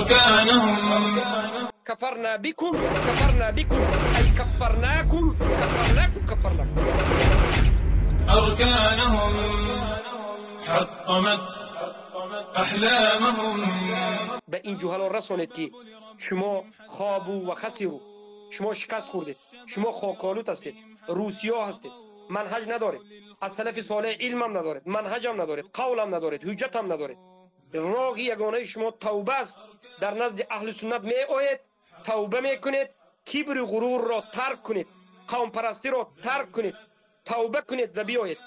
أركانهم. كفرنا بكم كفرنا بكم أي كفرناكم كفرناكم كفرناكم. أركانهم حطمت أحلامهم. به این جهلا رسانید که شما خوابو و خسیرو، شما شکست خوردید، شما خاکالوت هستید، روسیا هستید، منهج ندارید، از سلف صالح علم هم ندارید، منهج هم ندارید، قول هم ندارید، حجت هم ندارید. راه یگانه شما توبه است. در نزد اهل سنت می آید، توبه میکنید، کبر و غرور را ترک کنید، قوم پرستی را ترک کنید، توبه کنید و بیایید.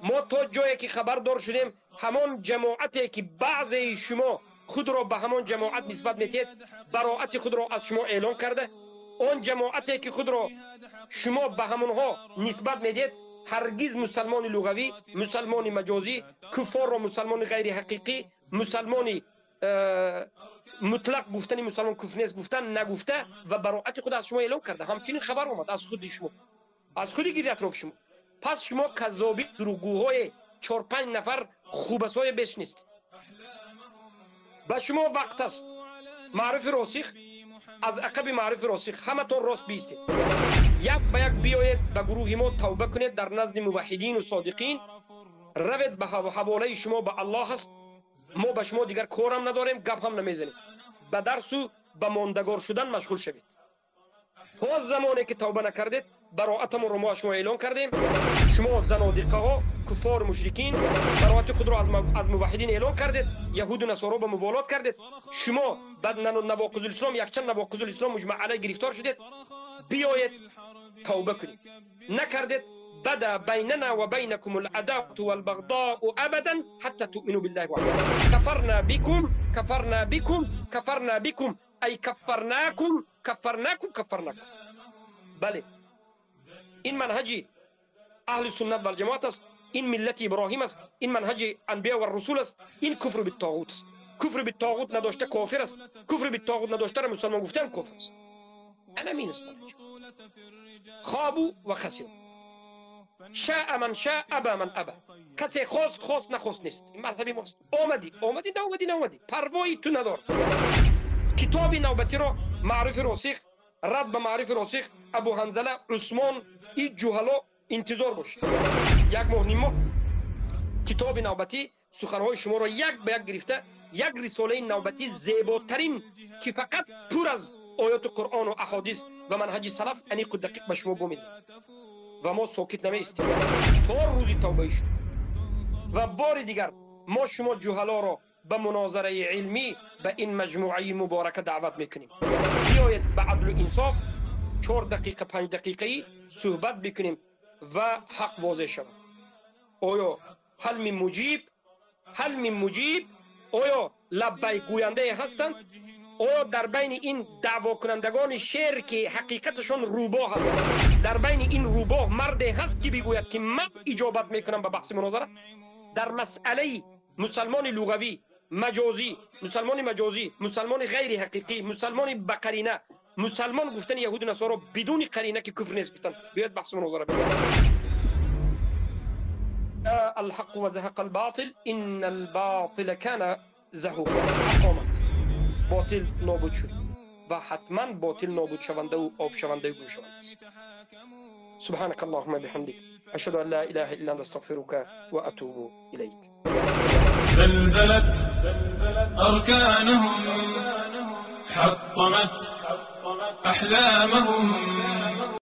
ما تا جایی که خبردار شدیم همان جماعتی که بعضی شما خود را به همان جماعت نسبت میتید براعت خود را از شما اعلام کرده، آن جماعتی که خود را شما به همانها نسبت میدید هرگز مسلمان لغوی، مسلمان مجازی، کفار را مسلمان غیر حقیقی، مسلمان مطلق گفتن مسلمان کفر نیست گفتن نگفته و براعت خود از شما اعلام کرده. همچنین خبر آمد از خود شما، از خود گیر اطراف شما. پس شما کذابی دروغگوهای 4-5 نفر خوبسای بیش نیست. به شما وقت است. معرف راسخ از عقب معرف راسخ همتون راست بیستید، یک به یک بیایید به گروه ما توبه کنید در نزد موحدین و صادقین. روید به حواله شما به الله است. ما به شما دیگر کارم نداریم، گپ هم نمیزنیم. به درس و به ماندگار شدن مشغول شوید. تا زمانی که توبه نکردید براعتمون رو ما شما اعلام کردیم. شما زنادقه ها، کفار، مشرکین براعت خود را از موحدین اعلام کردید، یهود و نصارا به موالات کردید. شما بعد نواقض الاسلام، یکچند نواقض الاسلام مجمع علیه گرفتار شدید. بیایید توبه کنید. نکردید بدا بيننا وبينكم العداوة والبغضاء أبدا حتى تؤمنوا بالله وحده. كفرنا بكم كفرنا بكم كفرنا بكم أي كفرناكم كفرناكم كفرناكم. بله، این منهج اهل سنت والجماعت است، این ملت ابراهیم است، این منهج انبیا و رسول است، این کفر بالطاغوت است. کفر بالطاغوت نداشته کافر است، کفر بالطاغوت نداشته را مسلمان گفتن کفر است. انا مین است منهج. خابوا و خسروا. شاء من شاء ابا من ابا. کسی خواست خواست، نخواست نیست. این مذهبی ماست. آمدی آمدی، نامدی نامدی، پروایی تو ندار. کتاب نوبتی را معرف راسخ، رد به معرف راسخ، ابو حنظله، عثمان، این جهلا انتظار باش. یک ماه نیم ماه کتاب نوبتی سخنهای شما را یک به یک گرفته، یک رساله نوبتی زیباترین که فقط پر از آیات قرآن و احادیث و منهج سلف انیق و دقیق به شما بمیزد و ما ساکت نمیستیم تا روزی توبه شد. و بار دیگر ما شما جهلا را به مناظره علمی به این مجموعه مبارکه دعوت میکنیم. بیایید به عدل و انصاف 4 دقیقه 5 دقیقه صحبت بکنیم و حق واضح شود. آیا هل من مجیب؟ هل من مجیب؟ آیا لبیک گوینده هستند؟ آیا در بین این دعوا کنندگان شعر که حقیقتشان روباه هست، در بین این روباه مردی هست که بگوید که من اجابت میکنم به بحث مناظره؟ در مسئله مسلمان لغوی، مجازی، مسلمان مجازی، مسلمان غیر حقیقی، مسلمان بقرینه، مسلمان گفتن یهود و نصارا بدون قرینه که کفر نیست گفتن، بیاید بحث مناظره بکنیم. الحق وزهق الباطل ان الباطل كان زهوقا. آمد باطل نابود شد و حتما باطل نابود شونده و آب شونده و گم شونده است. سبحانك اللهم بحمدك اشهد ان لا اله الا انت استغفرك واتوب اليك. زلزلت اركانهم حطمت احلامهم.